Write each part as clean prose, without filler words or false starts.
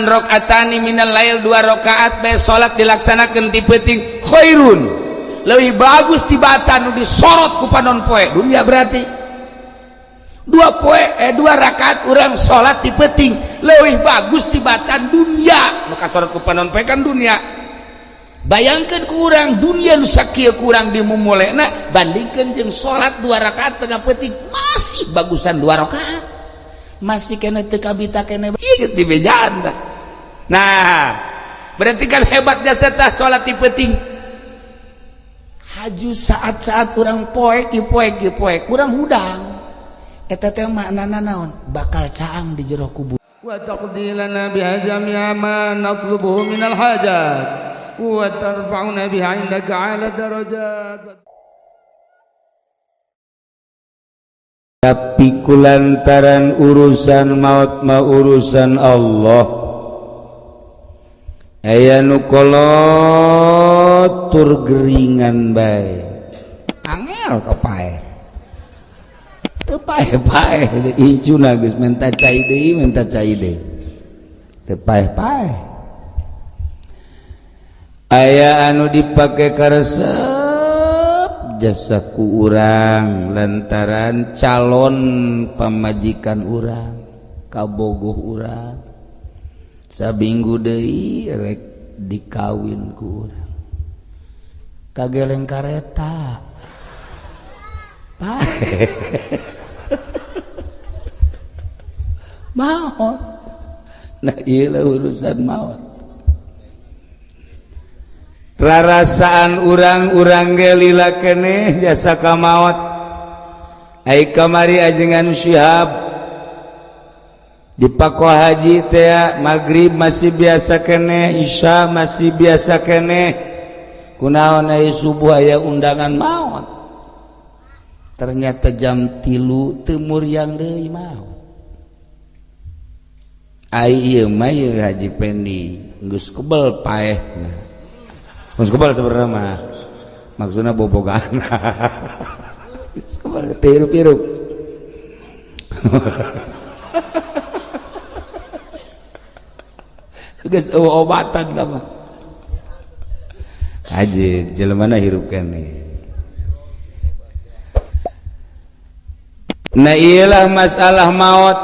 Rakaatani minal lail, dua rakaat bae salat dilaksanakeun ti peuting, khairun, leuwih bagus tibatan nu disorot ku panon poe dunia. Berarti dua poe dua rakaat urang salat ti peuting leuwih bagus tibatan dunia nu kasorot ku panon poe kan dunia. Bayangkan ku urang dunia nu sakieu kurang dimumulena, bandingkeun jeung salat dua rakaat tengah peuting, masih bagusan dua rakaat, masih kena teu kabita kene ieu geus dibejaan tah. Nah, berarti kan hebat jasa tah salat ti peuting. Haju saat-saat urang poek ki poek ki poek urang hudang, eta teh maknana naon? Bakal caang di jero kubur. Wa taqdi lana biha jami'a ma natlubuhu minal hajat wa tarfa'una biha 'indaka 'ala darajat. Tapi kulantaran urusan maut ma urusan Allah, aya nu kolot tur geringan bae, angel ka paeh, teu paeh-paeh. Incuna geus menta cai deui, menta cai deui, teu paeh-paeh. Aya anu dipake karesep jasa ku urang lantaran calon pamajikan urang, kabogoh urang, sabinggu deui rek dikawin ku urang, kageleng kareta, paeh, maot. Nah, ieu urusan maot. Rarasaan urang-urang ge lila keneh jasa ka maot. Ai kamari ajengan Syihab di Pakuhaji teh, maghrib masih biasa keneh, isya masih biasa keneh, kunaon ai subuh aya undangan maot? Ternyata jam 3 teu muriang deui, maot. Ai ieu mah ieu Haji Pendi geus kebel paehna. Geus kebel sebenarnya mah, maksudna bobogaan geus kebel teu hirup-hirup. Geus eueuh obatan lah mah. Haji jelema na hirup keneh. Nah, iyalah masalah maut.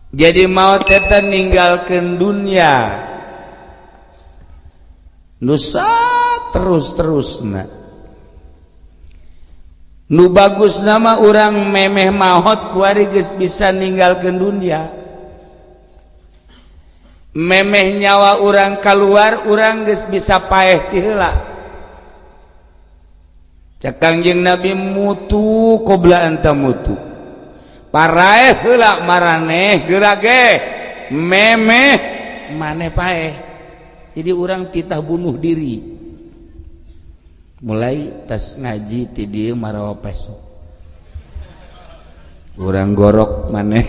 Jadi maut eta ninggalkeun dunia nusa terus-terusna. Nu bagus nama urang memeh maot kuari geus bisa ninggalkeun dunia, memeh nyawa urang keluar urang geus bisa paeh ti heula. Cek Kangjeng Nabi, mutu qabla an tamutu, paraeh heula maraneh geura ge memeh maneh paeh. Jadi urang titah bunuh diri, mulai tas ngaji ti dieu marawa peso urang gorok maneh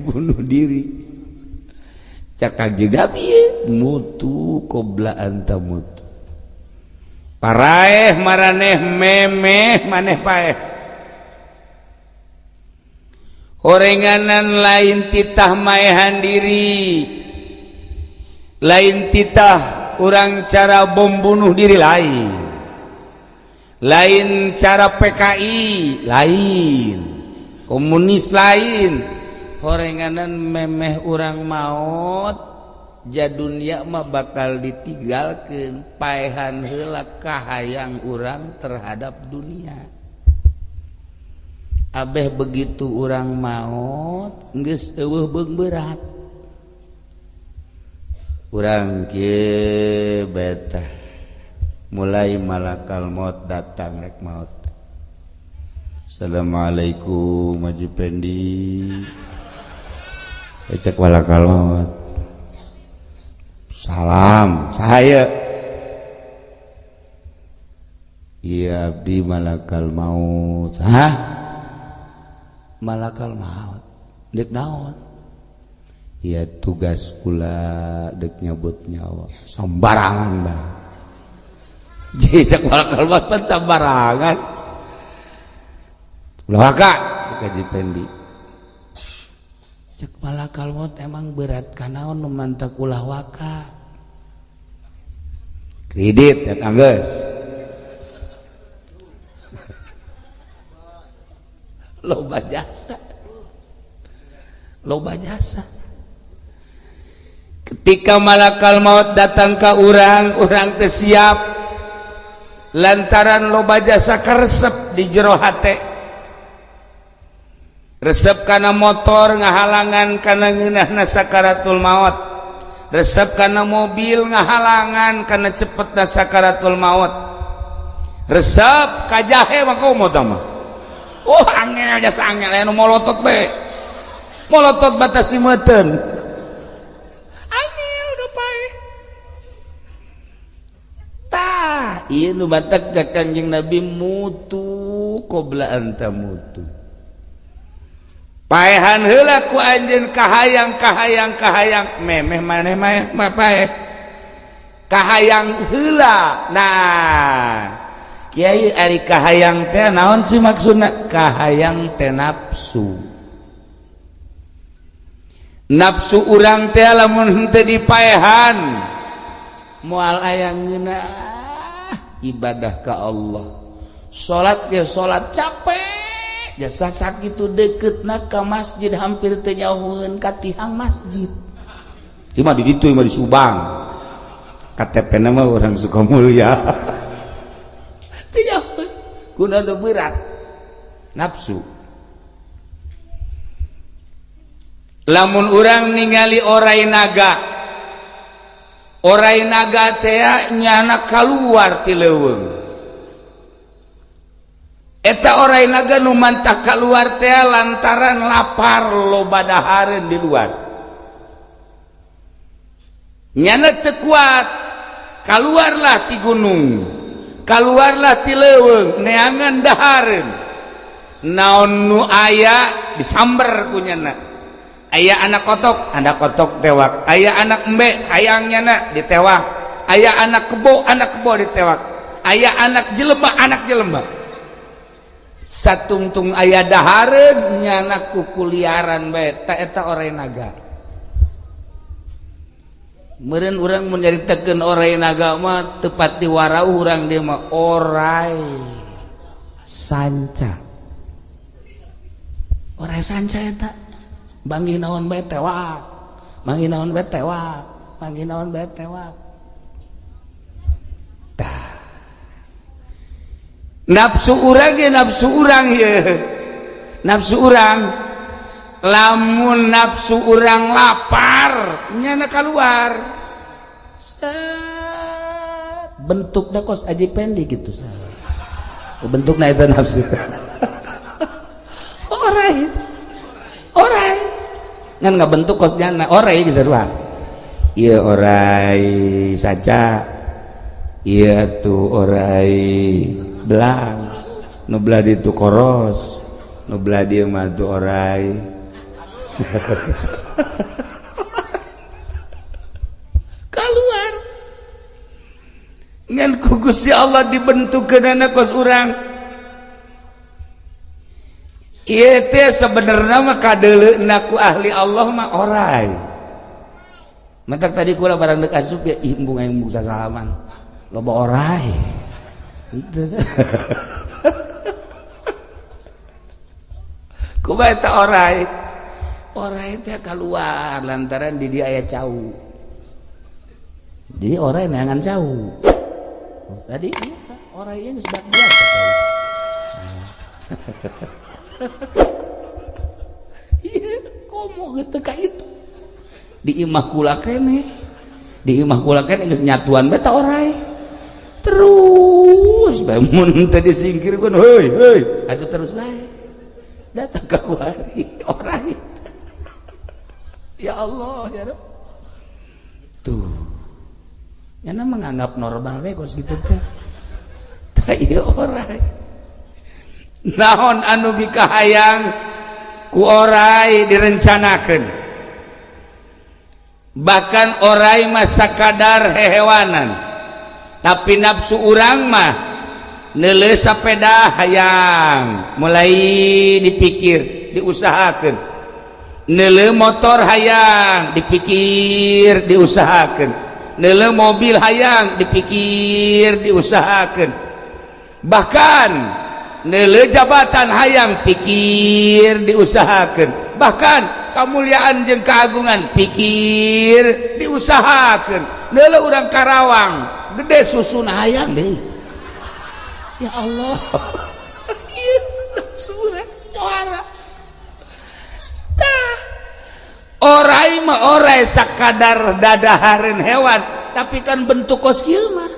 bunuh diri. Cek Kangjeng Nabi, mutu qabla an tamutu, paraeh maraneh memeh maneh paeh. Horenganan lain titah maehan diri, lain titah urang cara bom bunuh diri, lain, lain cara PKI, lain komunis, lain. Horenganan memeh urang maot ja dunia mah bakal ditinggalkeun, paehan heula kahayang urang terhadap dunia. Abeh begitu urang maot geus eueuh beung berat urang kieu betah. Mulai malakal maut datang rek maut, assalamualaikum Haji Pendi. Cek malakal maut, salam, saya iya abdi malakal maut. Hah, malakal maut dek naon? Iya, tugas kula dek nyabut nyawa. Sembarangan bang, cek malakal maut pan sembarangan. Ulah waka, cek Haji Pendi. Cek malakal maut, emang berat kanaon nu mantak ulah waka? Kredit ya tangges. Loba jasa, loba jasa. Ketika malakal maut datang ke urang, urang teu siap lantaran loba jasa karesep di jero hate. Resep kana motor ngahalangan kana ngeunahna sakaratul maut, resep kana mobil ngahalangan kana cepetna sakaratul maut, resep ka jahe mah komo mah. Oh, angel jasa, angel anu molotot be, molotot batasi meuteun, angel nu pae. Tah, ieu nu batak ka Kanjeng Nabi, mutu qabla an tamutu. Paehan heula ku anjeun kahayang, kahayang, kahayang memeh maneh mah paeh kahayang heula. Nah Kiai, ari kahayang teh naon sih maksudna? Kahayang teh nafsu. Nafsu urang teh lamun henteu dipaehan moal aya ngeunah ibadah ka Allah. Salat ge salat capek jasa, sakitu deketna ka masjid, hampir teu nyauheun ka tihang masjid. Ieu mah di ditu, ieu mah di Subang, KTP na mah urang Sukamulya. Teu nyauheun kuna nu berat nafsu. Lamun urang ningali orai naga, orai naga teh nyana kaluar ti leuweung. Eta orai naga nu mantah kaluar teh lantaran lapar, loba dahareun di luar, nyana teu kuat, kaluarlah ti gunung, kaluarlah ti leuweung neangan dahareun. Naon nu aya disamber ku nyana. Aya anak kotok, anak kotok tewak. Aya anak embe, hayang nyana ditewak. Aya anak kebo, anak kebo ditewak. Aya anak jelema, anak jelema. Satungtung aya dahareun nyana kukuliaran bae. Ta eta orai naga. Meureun urang mun nyaritakeun orai naga mah tepat di warau urang, dia mah orai sanca. Orai sanca eta bangi naon bae tewak, bangi naon bae tewak, bangi naon bae tewak. Tah, nafsu urang ge, nafsu urang ye, nafsu urang lamun nafsu urang lapar nyana keluar. Set, bentukna kos Aji Pendi gitu. Bentukna eta nafsu. Orai, orai ngan ngabentuk kos nyana orai geus sarua. Ieu orai saca, ieu tuh orai belang, nu belah ditu koros, nu belah dieu mah tuh orai. Keluar. Ngan ku Gusti Allah dibentukkeunana kos urang. Ieu teh sebenarnya mah kadeuleuna ku ahli Allah mah orai. Mentak tadi kula barang deuk asup ya, ih embung aing embung sasalaman, loba orai. Kumaha eta orai? Orai teh keluar lantaran di dia aya cau. Jadi orai neangan cau. Tadi iya, orai ieu geus bak biasa cau. Iya, komo geus teu ka itu. Di imah kula keneh. Di imah kula keneh geus nyatuan bae ta orai. Terus bae mun teu disingkirkeun, heuy heuy, atuh terus bae. Datang ka kuari orai. Ya Allah, ya Rabb. Tuh. Nyana menganggap normal we kos kitu teh. Tah ieu orai. Naon anu bikahayang ku orai direncanakeun. Bahkan orai mah sakadar hehewanan. Tapi nafsu urang mah neuleuh sapeda hayang, mulai dipikir, diusahakeun. Neuleu motor hayang, dipikir, diusahakan. Neuleu mobil hayang, dipikir, diusahakan. Bahkan neuleu jabatan hayang, pikir, diusahakan. Bahkan kemuliaan jeung keagungan, pikir, diusahakan. Neuleu urang Karawang gede susuna, hayang deh. Ya Allah, nafsu pohara. Tah, orai mah orai sakadar dadahareun hewan, tapi kan bentuk kos kieu mah,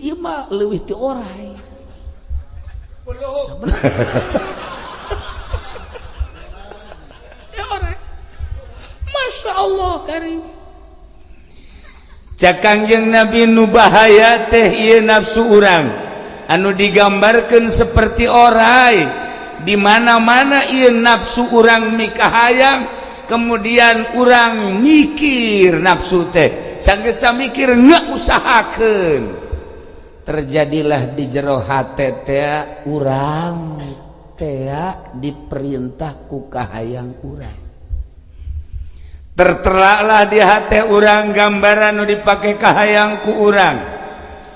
ieu mah leuwih ti orai. Ya orai, Masya Allah karim. Cak Kangjeng Nabi, nu bahaya teh ieu nafsu urang anu digambarkan seperti orai. Di mana-mana ieu nafsu urang mikahayang, kemudian urang mikir nafsu teh, sanggeus mikir, nggak usahakeun, terjadilah di jero hate teh urang teh diperintah ku kahayang urang. Terteralah di hati urang gambaran nu dipake kahayang ku urang.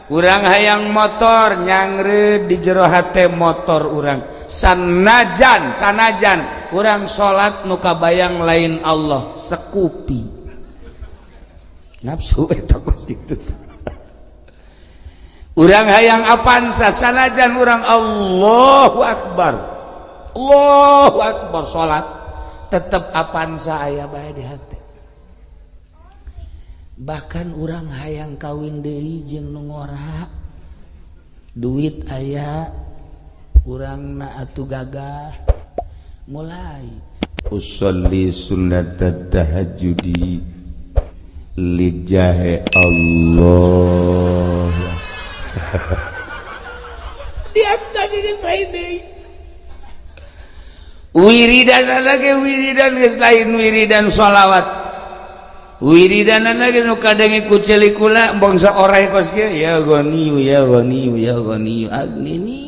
Urang hayang motor, nyangre di jero hate motor urang. Sanajan, sanajan urang salat, nu kabayang lain Allah, sekupi nafsu eta kos kitu. Urang hayang Avanza, sanajan urang Allahu Akbar, Allahu Akbar salat, tetep Avanza aya bae di hati. Bahkan urang hayang kawin deui jeung nu ngora, duit aya, urang na atuh gagah, mulai usolli sunnat tahajjudi lijahe Allah. Di tadi geus lain deui wiridan lagi, wiridan geus lain wiridan sholawat, wiridan lagi nu kadenge ku ceuli kula bangsa orai kos kieu, ya ghaniyu, ya ghaniyu, ya ghaniyu agnini,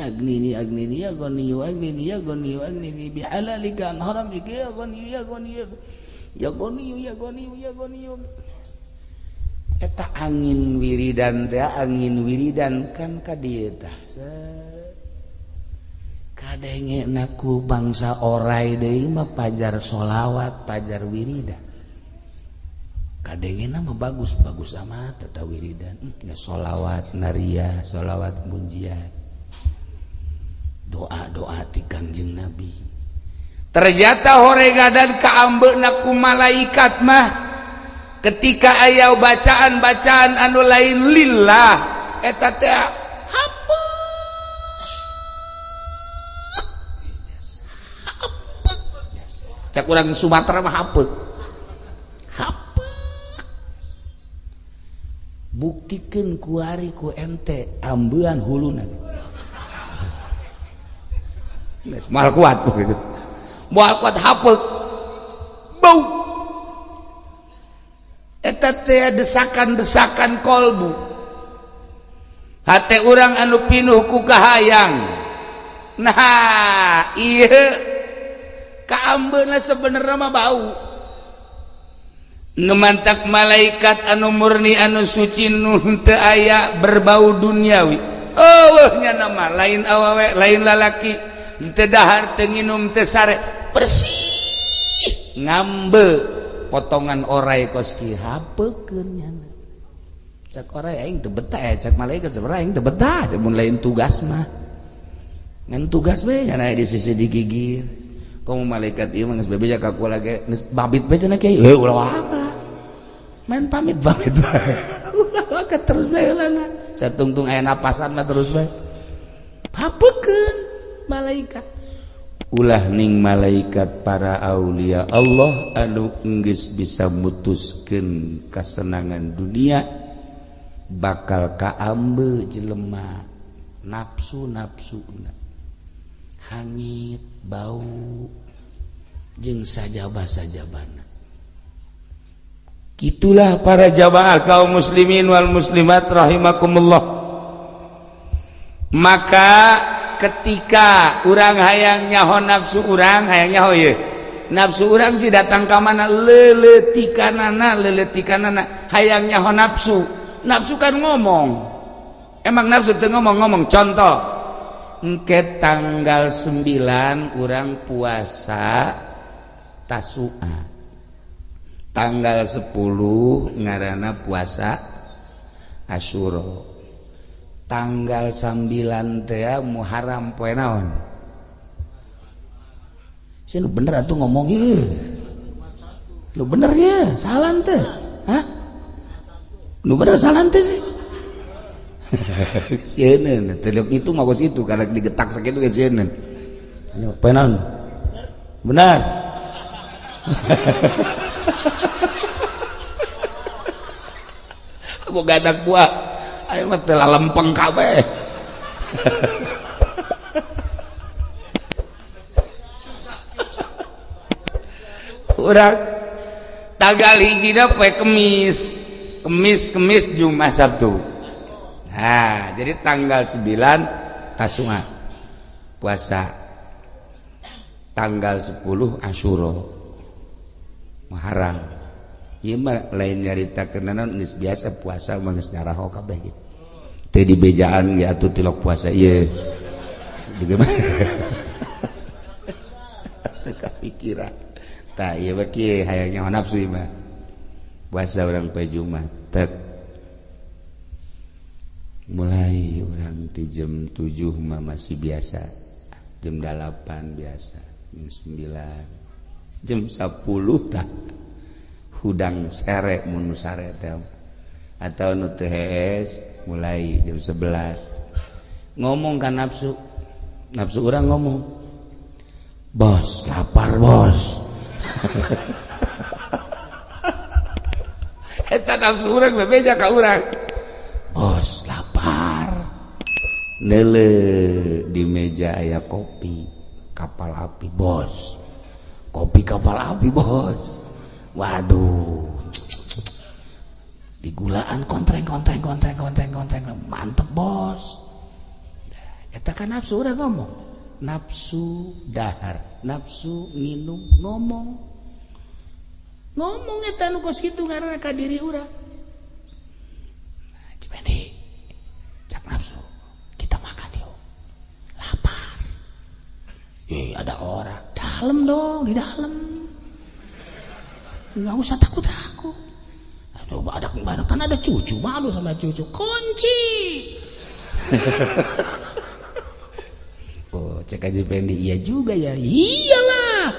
agnini, agnini, ya ghaniyu, agnini, ya ghaniyu, agnini bihalalika an haramika, ya ghaniyu, ya ghaniyu, ya ghaniyu, ya ghaniyu, ya ghaniyu. Eta angin wiridan teh, angin wiridan kan ka dieu tah kadenge naku bangsa orai deui mah, pajar sholawat, pajar wiridan. Kadenge mah bagus, bagus amat eta wiridan. Sholawat naria, sholawat munjiat, doa-doa ti Kangjeng Nabi. Ternyata horega dan kaambeuna ku malaikat mah ketika aya bacaan-bacaan anu lain lillah, eta teh hapus hapus. Cak urang Sumatera mah hapus hapus. Buktikeun kuari ku ente ambean huluna. Geus moal kuat begitu. Moal kuat, hapus, bau. Eta teh desakan-desakan kolbu, hate urang anu pinuh ku kahayang. Nah, ieu kaambeuna sebenarnya mah bau. Nu mantak malaikat anu murni, anu suci, nu teu aya berbau duniawi. Oh, nya nama lain awewe, lain lalaki, teu dahar, teu nginum, teu sare, bersih, ngambe potongan orai kos kieu, hapekeun nyana. Cak orai, aing teu betah ya. Cak malaikat, sebenarnya aing teu betah mun lain tugas mah, ngan tugas we nyana di sisi digigir. Komo malaikat ieu mah geus bebeja ka kula ge, geus babit bae cenah, kiai. Heuh, ulah waka main pamit pamit bae, ulah waka, terus bae heulana, satungtung aya napasan mah terus bae. Hapekeun malaikat. Ulah ning malaikat, para aulia Allah anu enggeus bisa mutuskeun kasenangan dunia, bakal kaambe jelema nafsu nafsu hangit, bau jeung sajaba sajabana. Itulah para jamaah kaum muslimin wal muslimat rahimakumullah. Maka Ketika urang hayang nyaho nafsu, urang hayang nyaho ye nafsu urang sih datang ka mana, leletikanana leletikanana hayang nyaho nafsu. Nafsu kan ngomong. Emang nafsu teu ngomong-ngomong? Contoh, engke tanggal 9 urang puasa Tasua, tanggal 10 ngaranna puasa Asyura, tanggal 9 teh Muharram. Poe naon sih? Lu bener atuh ngomong ieu, lu bener ya, salah teh? Hah, lu bener salah teh sih? Sieun teluk itu mah kos itu karena digetak sakitu ge sieun. Poe naon benar? Boga anak buah ayo mah teu lempeng kabeh. Urang tanggal hijina poe Kemis, Kemis, Kemis, Jumat, Sabtu. Nah, jadi tanggal 9 Tasua puasa, tanggal 10 Asyura, Muharram. Ieu mah lain nyarita kenaon, geus biasa puasa mah geus nyaraho kabeh gitu. Teu dibejaan ge atuh tilok puasa ieu. Juga mah teu kapikiran. Tah ieu mah kieu hayang nyaho nafsu ieu mah. Puasa urang poe Jumat tek mulai urang ti jam 7 mah masih biasa, jam 8 biasa, jam 9, jam 10 tah hudang sere mun sare teh atau nu teu hees mulai jam 11 ngomong kan nafsu. Nafsu urang ngomong, bos lapar bos. Eta nafsu urang bebeja ka urang, bos lapar. Neule di meja aya kopi Kapal Api bos, kopi Kapal Api bos. Waduh, digulaan kontreng kontreng kontreng kontreng kontreng, mantep bos. Eta kan nafsu udah ngomong, nafsu dahar, nafsu nginum ngomong, ngomong eta nu kos kitu ngaranna ka diri urang. Nah, Cipendi, cak nafsu, kita makan yuk, lapar. Ada orang, dalam dong, di dalam. Nggak usah takut-takut. Aduh, ada kan ada cucu, malu sama cucu. Kunci. Oh, cek aja Fendi, iya juga ya. Iyalah.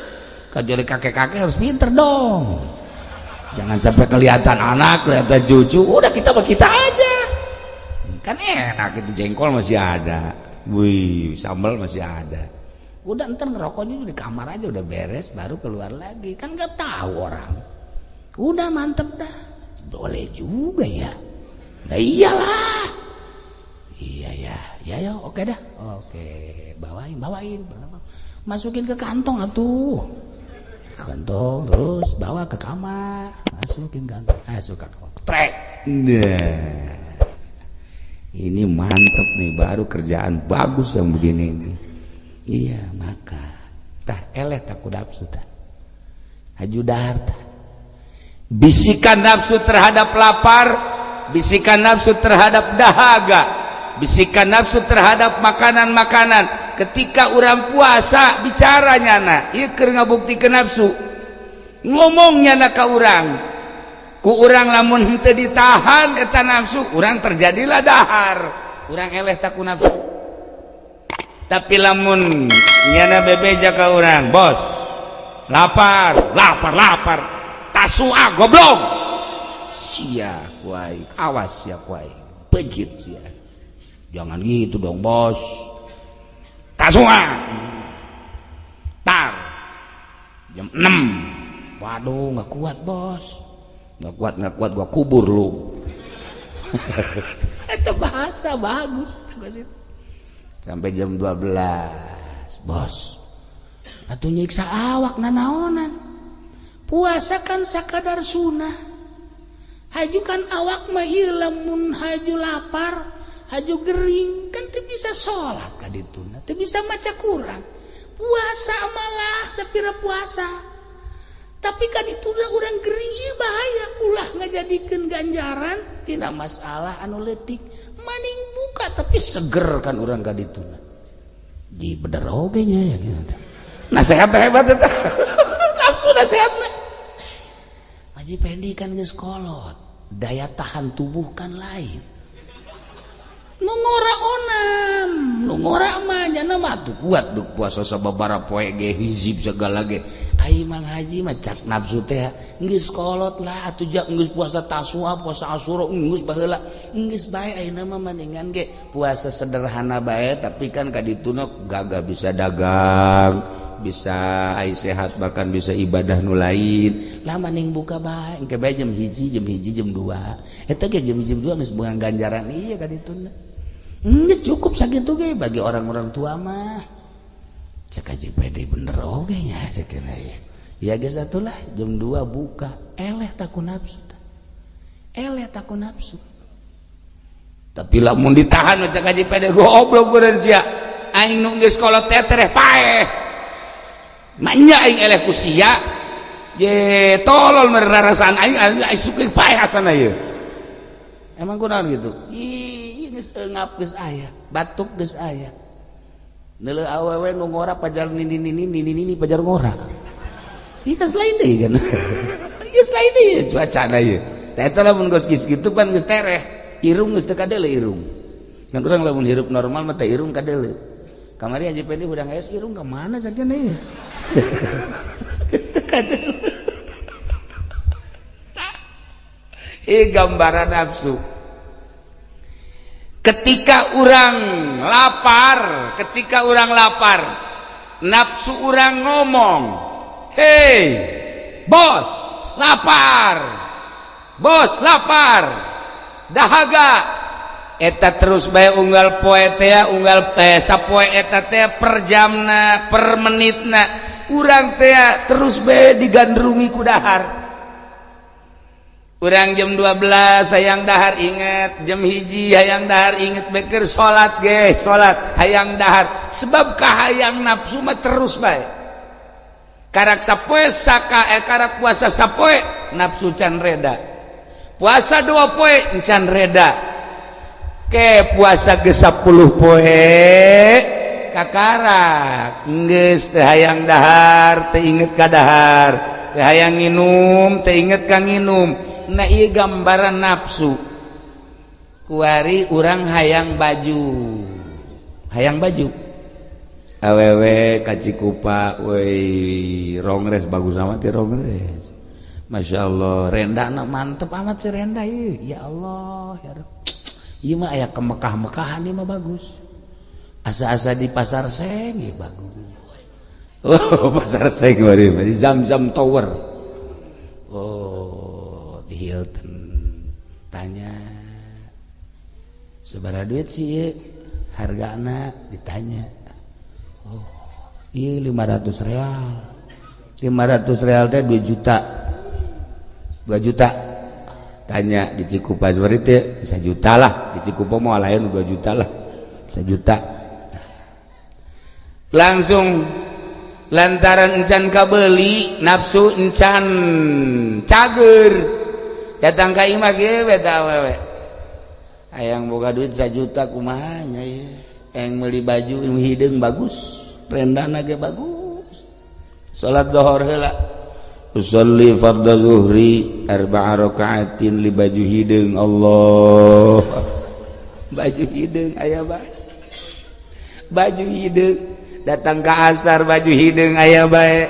Kecuali kakek-kakek harus pinter dong. Jangan sampai kelihatan anak, kelihatan cucu. Udah kita mah kita aja. Kan enak itu, jengkol masih ada. Wih, sambal masih ada. Udah ntar ngerokoknya di kamar aja udah beres baru keluar lagi, kan nggak tahu orang. Udah mantep dah. Boleh juga ya. Nah iyalah. Iya ya, ya ya oke dah. Oke, bawain, bawain. Masukin ke kantong atuh. Kantong terus bawa ke kamar, masukin kantong. Masuk ke kamar. Trek. Nah. Ini mantep nih, baru kerjaan bagus yang begini ini. Iya, maka tah eleh tak nafsu tah. Haju dahar tah. Bisikan nafsu terhadap lapar, bisikan nafsu terhadap dahaga, bisikan nafsu terhadap makanan-makanan. Ketika urang puasa bicara nyana, ieu keur ngabuktikeun nafsu. Ngomong nyana ka urang. Ku urang lamun henteu ditahan eta nafsu, urang terjadilah dahar. Urang eleh tak ku nafsu. Tapi lamun nyana bebeja ka urang, bos lapar, lapar, lapar, Tasua goblok, sia kuai, awas sia kuai, pejit sia. Jangan gitu dong bos. Tasua, tar jam 6, waduh nggak kuat bos, nggak kuat, nggak kuat, gua kubur lu. Itu bahasa bagus. Sampai jam 12, bos. Atuh nyiksa awak nanaonan. Puasa kan sakadar sunah. Haju kan awak mah lamun haju lapar, haju gering kan teu bisa salat ka dituna. Teu bisa maca Quran. Puasa malah sapira puasa. Tapi kan itu udah orang gering, ieu bahaya, ulah ngajadikeun ganjaran tina masalah anu leutik. Maning buka tapi seger kan urang ka dituna. Di bener oge nya ya gitu. Nasehat hebat eta. Nafsu nasehatna. Haji Pendi kan geus kolot, daya tahan tubuh kan lain. Nu ngora onam, nu ngora mah nyana mah tuh kuat duk puasa sababaraha poe ge, hizib segala ge. Ai Mang Haji mah cak nafsu teh geus kolot lah atuh, jak geus puasa Tasua, puasa Asyura geus baheula. Geus bae ayeuna mah mendingan ge puasa sederhana bae, tapi kan ka dituna gagah bisa dagang, bisa ai sehat, bahkan bisa ibadah nu lain lah. Maning buka bae engke bae jam 1, jam 1, jam 2 eta ge, jam 1, jam 2 geus beunang ganjaran ieu ka dituna. Geus cukup sakitu ge bagi orang-orang tua mah. Cek Haji Pede, bener oge nya sakira ya. Ya geus atulah jam 2 buka, eleh taku nafsu. Eleh taku nafsu. Tapi lamun ditahan, cek Haji Pede, goblok bener sia. Aing nu geus kolot teh tereh paeh. Manya aing eleh ku sia. Ye tolol merarasaan aing, aing suka paeh asana ieu. Emang kunaon gitu? Ih, geus eungap geus aya, batuk geus aya. Neuleuh awewe nu ngora pajar nini nini nini nini pajar ngora. Ieu kan lain deui kan. Geus lain deui cuacana ieu. Tah eta lamun geus kitu pan geus tereh, irung geus teu kadeuleu irung. Kan urang lamun hirup normal mah teh irung kadeuleu. Kamari Haji Pendi hudang geus irung ka mana sakieu ieu? Geus teu kadeuleu. Ih, gambaran nafsu. Ketika orang lapar, ketika orang lapar, nafsu orang ngomong, "Hei bos, lapar, bos, lapar, dahaga." Eta terus bae unggal poe teh, unggal teh, sapoe eta teh, per jamna, per menitna urang teh terus bae digandrungi ku dahar. Urang jam 12 hayang dahar inget, jam 1 hayang dahar inget, beker salat ge salat hayang dahar, sebab kahayang nafsu mah terus bae. Karak sapoe saka karak puasa sapoe nafsu can reda, puasa 2 poe can reda, ke puasa ke 10 poe kakarak geus teu hayang dahar, teu inget ka dahar, teu hayang nginum, teu inget ka nginum. Nah, ieu gambaran nafsu. Kuari urang hayang baju, hayang baju awewe ka Cikupa, woi, rongres bagus amat ya, rongres, Masya Allah, renda mantep amat si renda ieu. Ya Allah, ya Rabb, ieu mah aya ke Mekah-Mekahan ieu mah bagus, asa-asa di Pasar Seng ieu bagus. Oh, Pasar Seng di Zam-Zam Tower, oh, di Hilton. Tanya sabaraha duit sih ieu hargana, ditanya. Oh iya, 500 real. 500 real teh 2 juta, 2 juta. Tanya di Cikupa seperti itu bisa juta lah, di Cikupa mau lain 2 juta lah, bisa juta langsung. Lantaran encan kabeli, nafsu encan cager, datang ka imah ge beta awewe, "Hayang boga duit 1 juta kumaha nya ya, yang beli baju hideung bagus, rendana ge bagus." Salat dohor heula, usolli fardhu zuhri arba'a rakaatin li baju hideung. Allah, baju hideung aya bae, baju hideung. Datang ke asar baju hideung aya bae,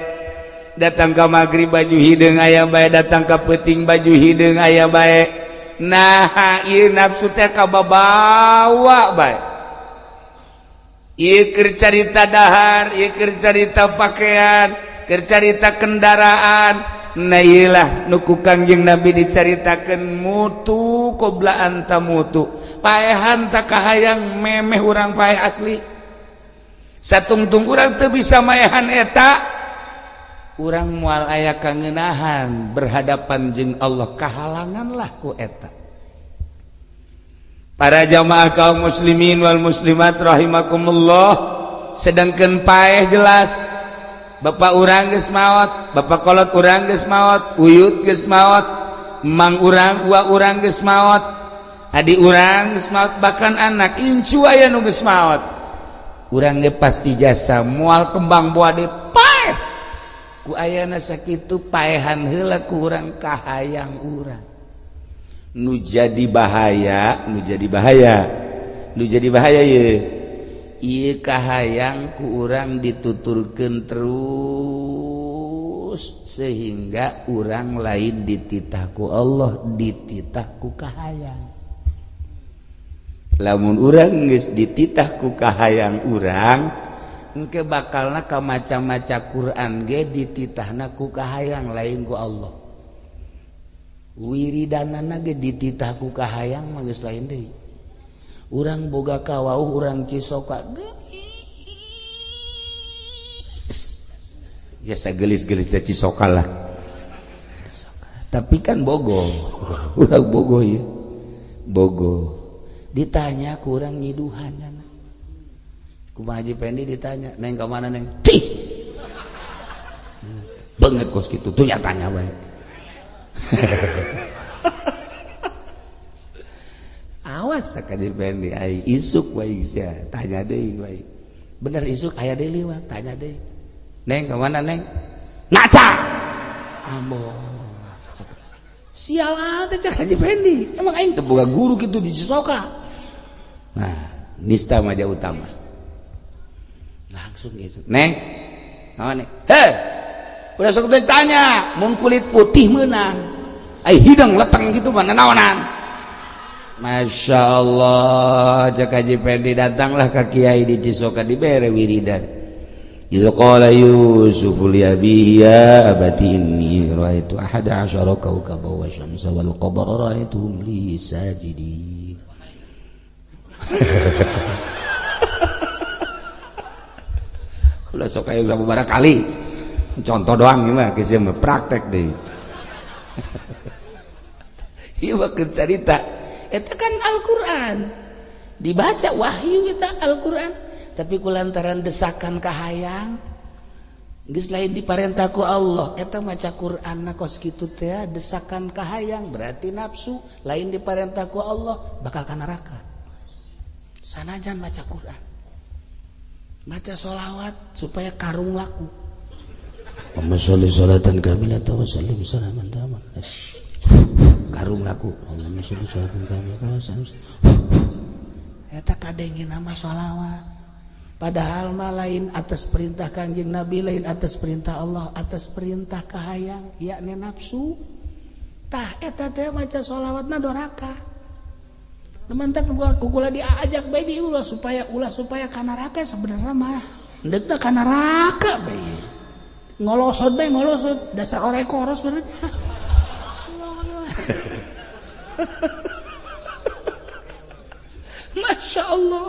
datang ke maghrib baju hideung aya bae, datang ke peting baju hideung aya bae. Nah, ieu nafsu teh kababawa bae. Ieu keur carita dahar, ieu keur carita pakaian, keur carita kendaraan. Nah, ieu lah nu ku Kangjeng Nabi dicaritakeun mutu qobla an tamutu. Paehan tak kahayang memeh urang paeh asli. Satungtung urang teu bisa maehan eta, urang moal aya kangenahan berhadapan jeung Allah, kahalangan lah ku eta. Para jamaah kaum muslimin wal muslimat rahimakumullah. Sedangkan paeh jelas, bapak urang geus maot, bapak kolot urang geus maot, uyut geus maot, mang urang, ua urang geus maot, adi urang geus maot, bahkan anak incu aya nu geus maot. Urang ge pasti jasa moal kembang buah deui, paeh ku ayana. Sakitu paehan heula ku urang kahayang urang. Nu jadi bahaya, nu jadi bahaya, nu jadi bahaya ye, ieu kahayang ku urang dituturkeun terus sehingga urang lain dititah ku Allah, dititah ku kahayang. Lamun urang geus dititah ku kahayang urang, engke bakalna ka maca-maca Quran ge dititahna ku kahayang, lain ku Allah. Wiridanana ge dititah ku kahayang mah geus lain deui. Urang boga kawauh, urang Cisoka gelis, biasa gelis-gelis teh Cisoka lah, tapi kan bogo urang, bogo ya bogo. Ditanya kurang nyiduhan, kumaha Haji Pendi ditanya, "Neng, ke mana, Neng?" Cih, banget kos gitu tuh ya, tanya baik. Awas Haji Pendi, ai isuk wae sia tanya deui wae. Bener, isuk aya deui liwat, tanya deui, "Neng, ke mana, Neng?" Ngaca ambos, sial teh. Cek Haji Pendi, emang aing teu boga guru kitu di Cisoka? Nah, nista Maja Utama langsung gitu, "Neng, naon, Neng?" Heh, udah sok tanya, mun kulit putih menang, ai hidung leteng gitu mana naonan. Masya Allah, cek Haji Pendi, datanglah ke kiai di Cisoka, dibere wiridan. Idza qala Yusuf li abihi ya abati inni ra'aitu ahada asyara kawkaban wa syamsa wal qamara ra'aituhum li sajidin. Ulah sok aya sababaraha kali. Contoh doang ieu mah, geus mah praktek deui. Ieu mah keur carita. Eta kan Al-Qur'an. Dibaca wahyu eta Al-Qur'an, tapi kulantaran desakan kahayang geus lain diparentah ku Allah. Eta maca Qur'an na kos kitu teh desakan kahayang, berarti nafsu, lain diparentah ku Allah, bakal ka neraka. Sanajan maca Qur'an, maca sholawat supaya karung laku. Allahumma sholli sholatan kamilatan wa sallim salaman taman, karung laku. Allahumma sholli sholatan kamilatan wa sallim. Eta kadenge nama sholawat, padahal mah lain atas perintah Kangjeng Nabi, lain atas perintah Allah, atas perintah kahayang, yakni nafsu. Tah, eta teh maca sholawatna doraka. Mantap kukula diajak bae di ulah supaya ka neraka. Sebenarnya mah endekna ka neraka bae, ngolosot bae, ngolosot, dasar orang koros sebenarnya. Masya Allah.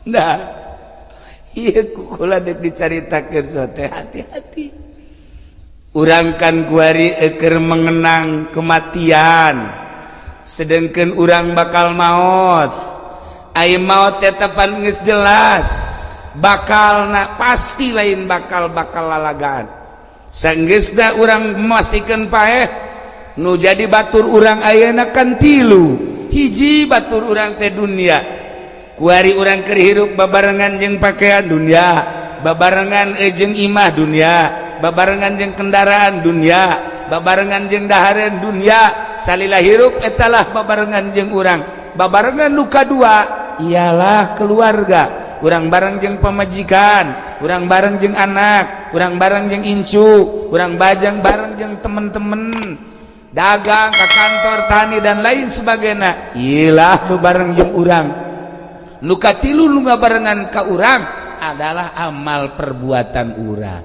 Nah, iya, kukula dek dicaritakeun sote, hati-hati. Urang kan kuari eker mengenang kematian, sedangkan urang bakal maut. Ai maut tetepan geus jelas bakal na pasti, lain bakal bakal lalagaan. Sanggeusna urang memastikan paeh, nu jadi batur urang ayeuna kan tilu. Hiji, batur urang teh dunia. Kuari urang keur hirup babarengan jeung pakaian dunia, babarengan jeung imah dunia, babarengan jeung kendaraan dunia, babarengan jeung dahareun dunia. Salila hirup etalah babarengan jeung urang. Babarengan nu kadua ialah keluarga urang, bareng jeung pamajikan urang, bareng jeung anak urang, bareng jeung incu urang, bajang bareng jeung temen-temen dagang ke kantor, tani, dan lain sebagainya. Ilah nu bareng jeung urang. Nu katilu, nu ngabarengan ka urang adalah amal perbuatan urang.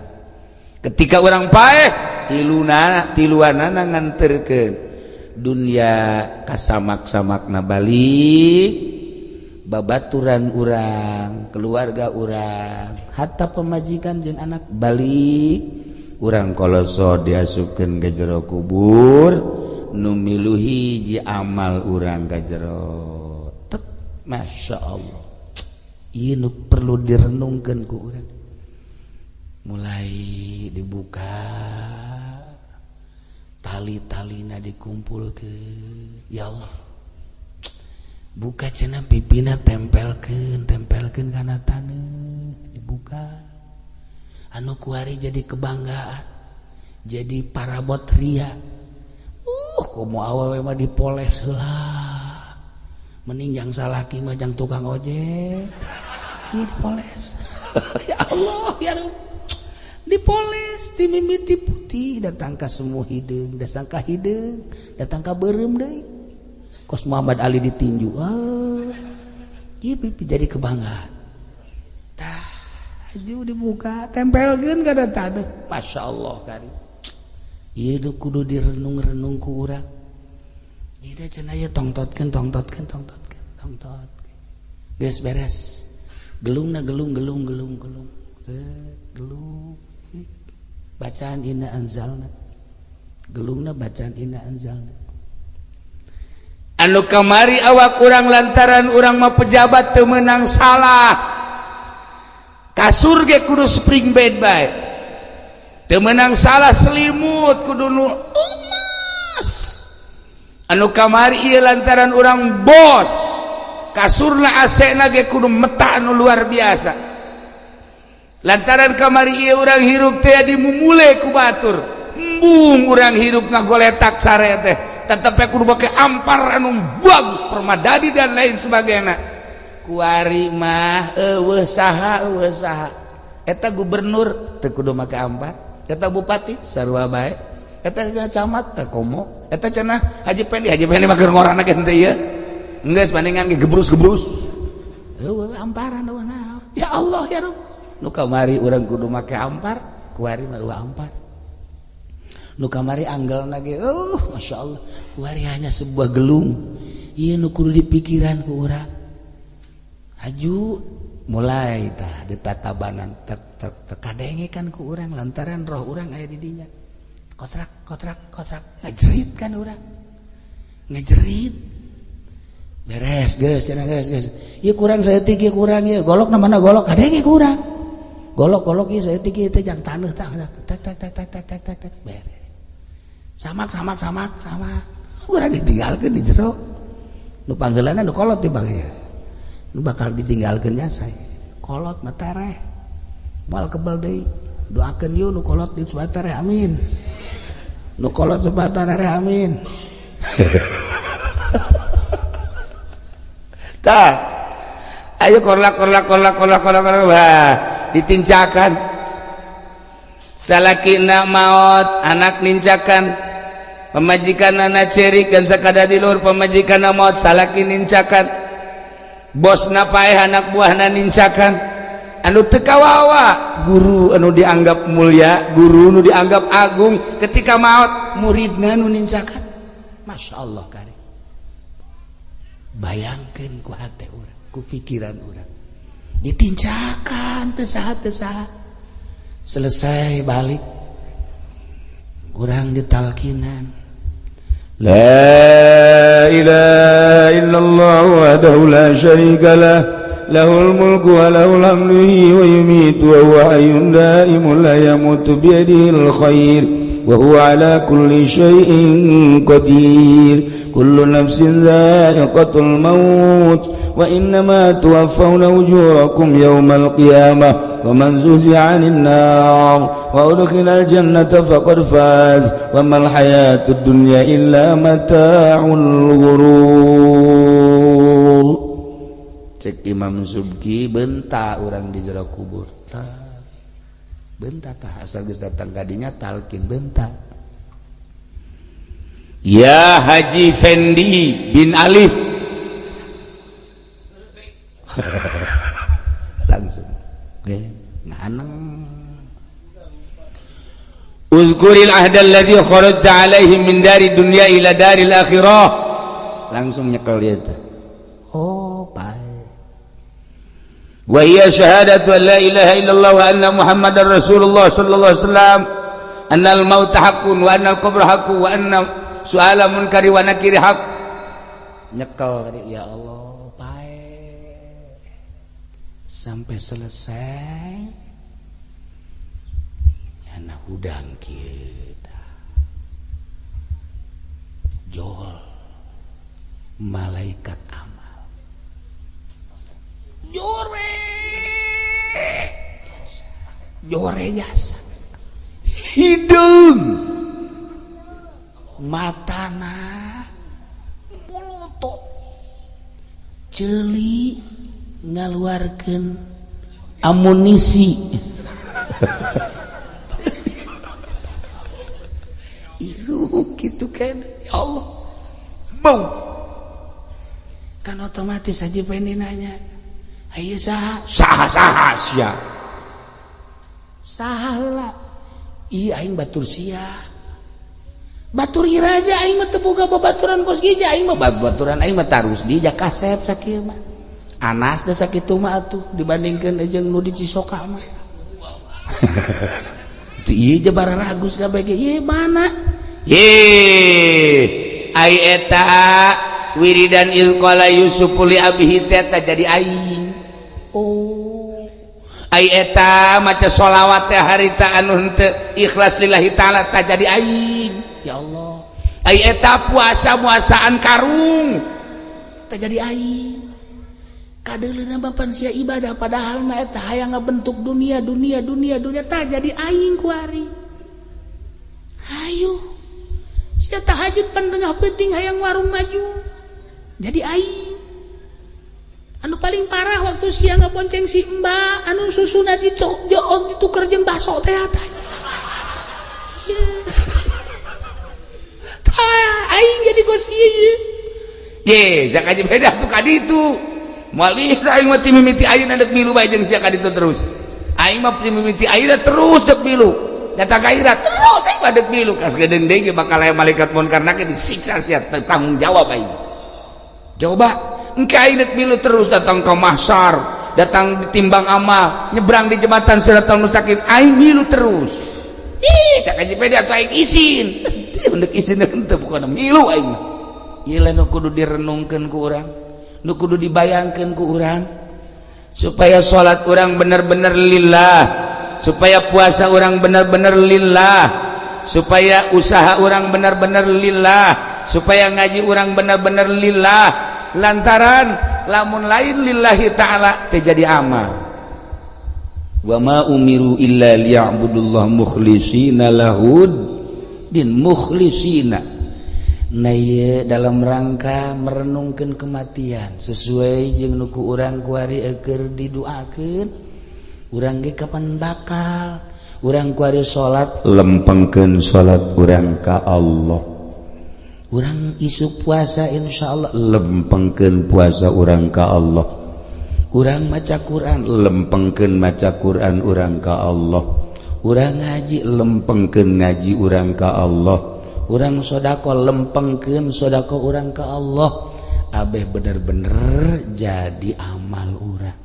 Ketika urang paeh, tiluna tiluanana nganterkeun dunia kasamak-samakna balik, babaturan urang, keluarga urang, hatta pemajikan jeung anak balik. Urang koloso diasupkeun ke jero kubur, nu milu hiji, amal urang ka jero. Tek, Masya Allah. Ieu nu perlu direnungkeun ku urang. Mulai dibuka tali-talina, dikumpulkeun. Ya Allah, buka cenah pipina, tempelkeun, tempelkeun kana taneuh. Dibuka anu kuari jadi kebanggaan, jadi parabot ria. Komo awewe mah dipoles heula, mending jang salaki mah jang tukang ojek. Ieu dipoles. Ya Allah, ya Rabb, dipoles dimimiti putih datang ka semua hideung, datang ka hideung, datang ka beureum deui, kos Muhammad Ali ditinju. Ah, ieu pipi jadi kebanggaan. Tah, aju dibuka, tempelkeun kana taneuh. Masya Allah kari, ieu nu kudu direnung-renung ku urang. Ieu cenah ieu tongtotkeun, tongtotkeun, tongtotkeun, tongtot. Geus beres gelungna, gelung, gelung, gelung, gelung, gelung, bacaan inna anzalna, gelungna bacaan inna anzalna. Anu kamari awak urang, lantaran urang mah pejabat, teu meunang salah, kasur ge kudu spring bed bae, teu meunang salah, selimut kudu nu emas. Anu kamari ieu lantaran urang bos, kasurna, AC na ge kudu meta anu luar biasa. Lantaran kamari ieu urang hirup teh dimumule ku batur, embung urang hirup ngagoletak sare teh tetep kudu make ampar anu bagus, permadani, dan lain sebagainya. Kuari mah eueuh saha, eueuh saha. Eta gubernur teu kudu make ampar, eta bupati sarua bae, eta camat teh komo, eta cenah Haji Pendi. Haji Pendi mah keur ngorana ge henteu ieu, geus bandingan ge gebrus-gebrus, eueuh amparan, eueuh naon. Ya Allah, ya Rabb, nu kamari urang kudu make ampar, kuari mah eueuh ampar. Nu kamari anggelna ge Masya Allah, kuari hanya sebuah gelung. Ieu nu kudu dipikiran ku urang. Haju mulai tah ditatabanan, tek tek tek, kadenge kan ku urang lantaran roh urang aya di dinya. Kotrak kotrak kotrak, ngajerit kan urang, ngajerit. Beres geus cenah, geus, geus ieu kurang saeutik, ieu kurang, ieu golok na mana golok, kadenge ku urang golok, golok ieu saeutik, ieu teh jang taneuh. Tah, tek tek tek tek tek tek tek tek, beres. Samak samak samak samak, urang ditinggalkeun di jero. Nu panggeulana nu kolot di bang ya, nu bakal ditinggalkeun nya saya kolot mah tereh, moal kebel deui. Doakeun yeuh nu kolot di supaya tereh, amin. Nu kolot supaya tereh, amin. Tah, ayo korlak korlak korlak korlak korlak korlak, wah, ditincakan. Salakina maot, anak nincakan, pamajikan anak cerik dan sakada di luhur. Pamajikan maot, salaki nincakan, bosna paeh, anak buahna nincakan. Anu teu kawawa guru anu dianggap mulia, guru nu dianggap agung, ketika maot muridna nu nincakan. Masya Allah kari, bayangkan ku hati urang, ku pikiran urang, ditincakan teu saha, teu saha. Selesai balik kurang ditalkinan. لا إله إلا الله وحده لا شريك له، له الملك وله الحمد، يحيي ويميت وهو حي دائم لا يموت، بيده الخير وهو على كل شيء قدير. كل نفس ذائقة الموت وإنما توفون أجوركم يوم القيامة، ومن زحزح عن النار وأدخل الجنة فقد فاز، وما الحياة الدنيا إلا متاع الغرور. Cek Imam Subki, bentak urang di jero kubur tah, bentak tah, asal geus datang kadinya talkin, bentak. Ya Haji Fendi bin Alif, langsung oke nganeng. Uzkuril ahda alladhi kharajta alaihim min dari dunya ila daril akhirah. Langsung nyekel dia teh. Oh, baik. Wa hiya syahadatu an la ilaha illallah wa anna muhammadar rasulullah sallallahu alaihi wasallam, anna al mauta haqqun wa anna al qabra haqqun wa anna su'ala munkari wa nakiri haqq. Nyekel, ya Allah, baik. Sampai selesai nyana hudang kita jol malaikat amal jore jasa, jore jasa, hidung matana molotot, ceuli ngaluarkeun amunisi. Iruh gitu kan, ya Allah, bau kan. Otomatis Haji Pendi nanya, "Ayo, saha saha saha sia? Saha heula? Iya, aing batur sia, batur iraja. Aing mah teu boga babaturan kos gija. Aing mah babaturan aing mah tarus di kasep sakieu mah Anas da sakitu mah atuh dibandingkeun jeung nu di Cisoka mah." Itu ieu jabara ragus kabeh ge. Ieu mana ye ai eta wiridan iz qala Yusuf li abihi teh jadi aing. Oh. Ai eta maca sholawat teh harita anu henteu ikhlas lillahi taala tah jadi aing. Ya Allah. Ai eta puasa muasaan karung tah jadi aing. Kadeuleuna bapan sia ibadah, padahal mah eta hayang ngabentuk dunia, dunia, dunia, dunia, tah jadi aing kuari. Hayu sia tahajud pan tengah peuting hayang warung maju, jadi aing. Anu paling parah waktu sia ngabonceng si mbak anu susuna dituker jeung baso teh tah. Tah aing jadi gos ieu. Ye jak aja beda tuh kaditu. Moal bisa aing mah ti mimiti ayeuna deuk milu bae jeung sia kaditu terus. Aing mah ti mimiti ayeuna terus deuk milu. Datang ka ira terus aing mah deuk milu, kas geudeung deui ge bakal aya malaikat munkar nakir disiksa sia, tanggung jawab aing. Coba engke aing deuk milu terus datang ke mahsyar, datang ditimbang amal, nyebrang di jembatan Siratal Mustaqim, aing milu terus. Ih, cak aja beda atuh aing isin. Teu isin henteu, pokona milu aing. Ieu nu kudu direnungkeun ku urang, nu kudu dibayangkeun ku urang. Supaya salat urang bener-bener lillah, supaya puasa urang bener-bener lillah, supaya usaha urang bener-bener lillah, supaya ngaji urang bener-bener lillah, lantaran lamun lain lillahi ta'ala teu jadi amal. Wa ma umiru illa liya'budullah mukhlisina lahud din, mukhlisina. Nah, ieu dalam rangka merenungkan kematian sesuai jeung nu ku urang kuari keur diduakeun urang ge kapan bakal urang kuari salat. Lempengkeun salat urang ka Allah. Urang isuk puasa, insyaallah. Lempengkeun puasa urang ka Allah. Urang maca Quran. Lempengkeun maca Quran urang ka Allah. Urang ngaji. Lempengkeun ngaji urang ka Allah. Urang sodako, lempengkeun sodako urang ka Allah. Abeh bener-bener jadi amal urang.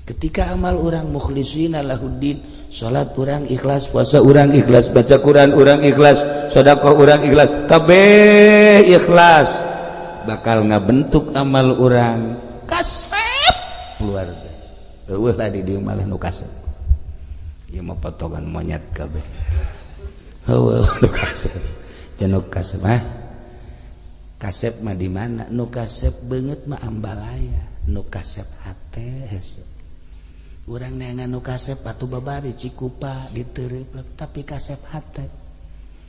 Ketika amal urang mukhlisina lahuddin, salat urang ikhlas, puasa urang ikhlas, baca Quran urang ikhlas, sedekah urang ikhlas, kabeh ikhlas, bakal ngabentuk amal urang kasep. Luar biasa. Eueuh lah di dieu malah nu kasep. Ieu mah potongan monyet kabeh. Eueuh nu kasep. Nu kasep mah, kasep mah di mana? Nu kasep beungeut mah ambalaya, nu kasep hate hese. Urang neangan nu kasep atuh babari Cikupa diteureup, tapi kasep hate.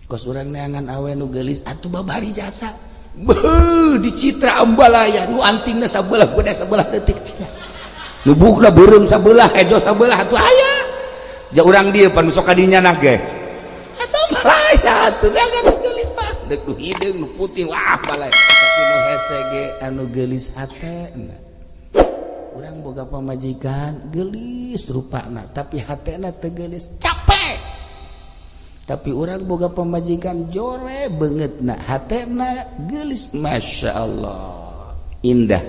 Kos urang neangan awe nu geulis atuh babari jasa. Beuh, di Citra ambalaya nu antingna sabelah gede sabelah detik aya. Nu buukna beureum sabelah, hejo sabelah atuh aya. Ja urang dieu pan sok kadinya nah ge. Atuh ambalaya atuh neangan nu geulis mah. Deuk nu hideung, nu putih, wah balaya. Tapi nu hese ge anu geulis hatena. Urang boga pamajikan geulis rupana tapi hatena teu geulis, capek. Tapi urang boga pamajikan jore beungeutna, hatena geulis, Masya Allah, indah.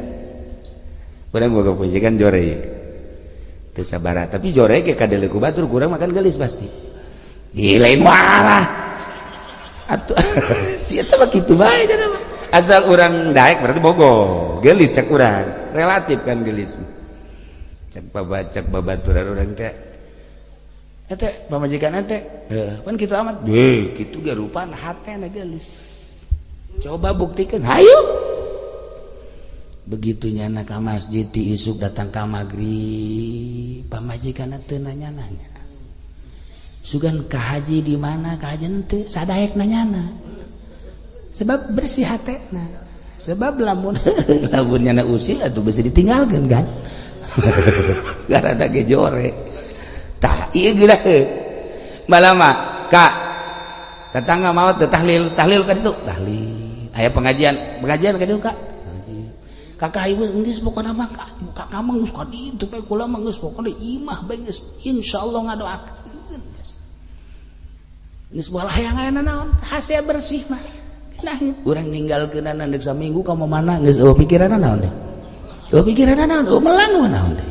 Urang boga pamajikan jore teu sabara, tapi jore ge kadeuleu ku batur kurang makan geulis pasti. Gila marah atuh si eta mah kitu bae cenah mah. Asal urang daek berarti bogo gelis cek urang, relatif kan gelis. Cek babacak babaturan urang teh ente pamajikan ente heuh pan kitu amat deh kitu ge rupana hatena geulis. Coba buktikan, hayu. Begitu nyana ka masjid ti isuk datang ka magrib, pamajikan teu nanya-nanya. Sugan ka haji di mana ka haji henteu sadaek nanyana. Sebab bersih hatena. Sebab lamun lamun nyana usil atuh bisa ditinggalkeun kan. Gara-gara ge jore. Tah ieu geura balama ka tetangga maot teh tahlil, tahlil ka ditu, tahlil. Aya pengajian, pengajian ka ditu ka. Kakak ibu geus pokona mah kakak mah geus ka ditu bae kula mah geus pokona imah bae geus insyaallah ngadoakeun geus. Geus bolah hayang aya naon hase bersih mah. Nah, urang ninggalkeunana deuk saminggu ka mana geus eueuh pikiranna naon deh. Eueuh pikiranna naon, eueuh melang naon deh.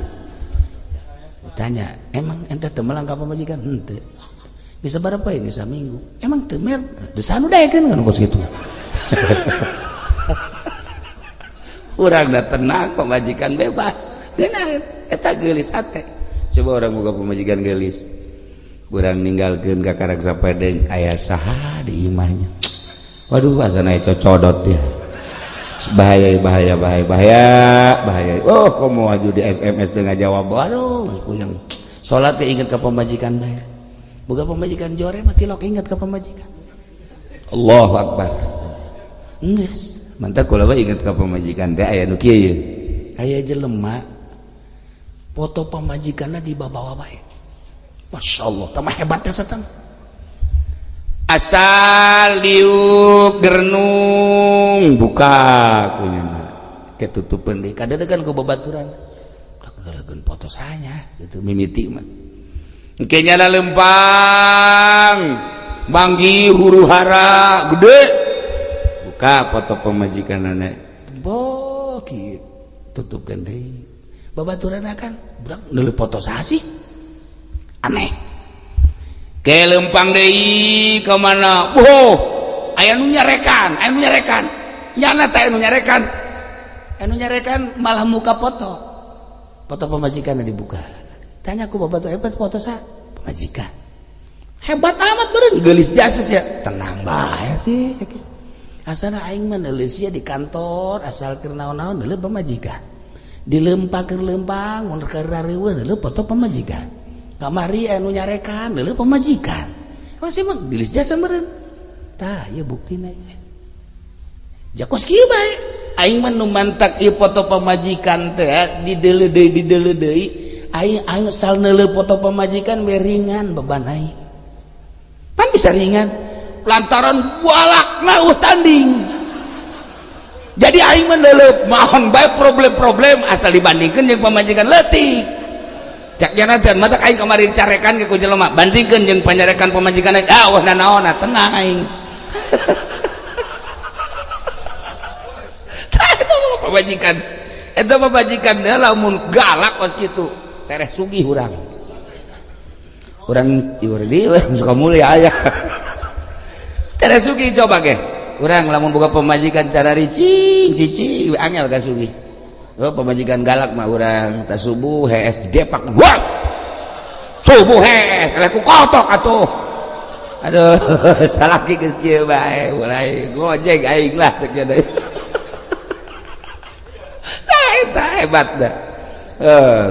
Tanya, emang ente teu melang ka pamajikan? Henteu. Bisa berapa ya geus saminggu? Emang teu mer? Dosa nu daekeun kan kos kitu. Urang dah tenang, pemajikan bebas. Geunah eta geulis hate. Coba orang boga pemajikan geulis. Urang ninggalkeun ka karak sapedeng aya saha di imahnya. Waduh asana cocodot dia. Bahaya bahaya bahaya bahaya bahaya. Oh, komo aju di SMS dengan jawab. Waduh, geus puyeng. Salat teh inget ka pemajikan bae. Boga pemajikan jore mah tilok inget ka pemajikan. Allahu akbar. Geus. Mantap kula mah inget ka pamajikan teh aya nu kieu ye. Aya jelema foto pamajikanna dibawa bae. Masyaallah, tambah hebat teh satan. Asal diuk gernung buka kunyana. Ketutupeun deui kadedegan ku babaturan. Kadedegan foto sanya gitu mimiti mah. Engke nyala lempang manggih huru hara gede. Buka foto pemajikan nenek bokit tutupkan deui babaturan akan budak neuleuh foto saha sih aneh ke lempang deui ka mana oh aya nu nyarekan aya nu nyarekan nyana teh anu nyarekan anu nyarekan malah muka foto foto pemajikan dibuka tanya ku babaturan hebat foto saha pemajikan hebat amat beureun geulis jasa sia tenang bae sih. Asana aing mah neuleus sia di kantor asal keur naon-naon neuleuh pamajikan. Dilempang keur lempang mun keur rareuweun neuleuh foto pamajikan. Kamari anu nyarekan neuleuh pamajikan. Masih mah geulis jasa meureun. Tah ieu buktina ieu. Jakos kieu bae. Aing mah nu mantak ieu foto pamajikan teh dideuleu deui dideuleu deui. Aing aing asal neuleuh foto pamajikan we ringan beban aing. Pan bisa ringan. Lantaran walak nauh tanding jadi aing mendelep mohon bae problem-problem asal dibandingkan jeung pamajikan leutik cak jana teh mata aing kemarin carekan ke ku jelema bandingkeun jeung panyarekan pamajikan ah wah nanaonna tenang aing. Tah eta mah pamajikan eta pamajikan teh lamun galak kos kitu tereh sugih urang urang ieu di urang Sukamulya aya. Tereh sugih coba ge urang lamun boga pamajikan cara ricing cicing angel ka sugih. Oh pamajikan galak mah urang ta subuh hees didepak. Wah! Subuh hees eleh ku kotok atuh. Aduh salaki geus kieu bae mulai gojek aing lah cek deui. Tah eta hebat dah.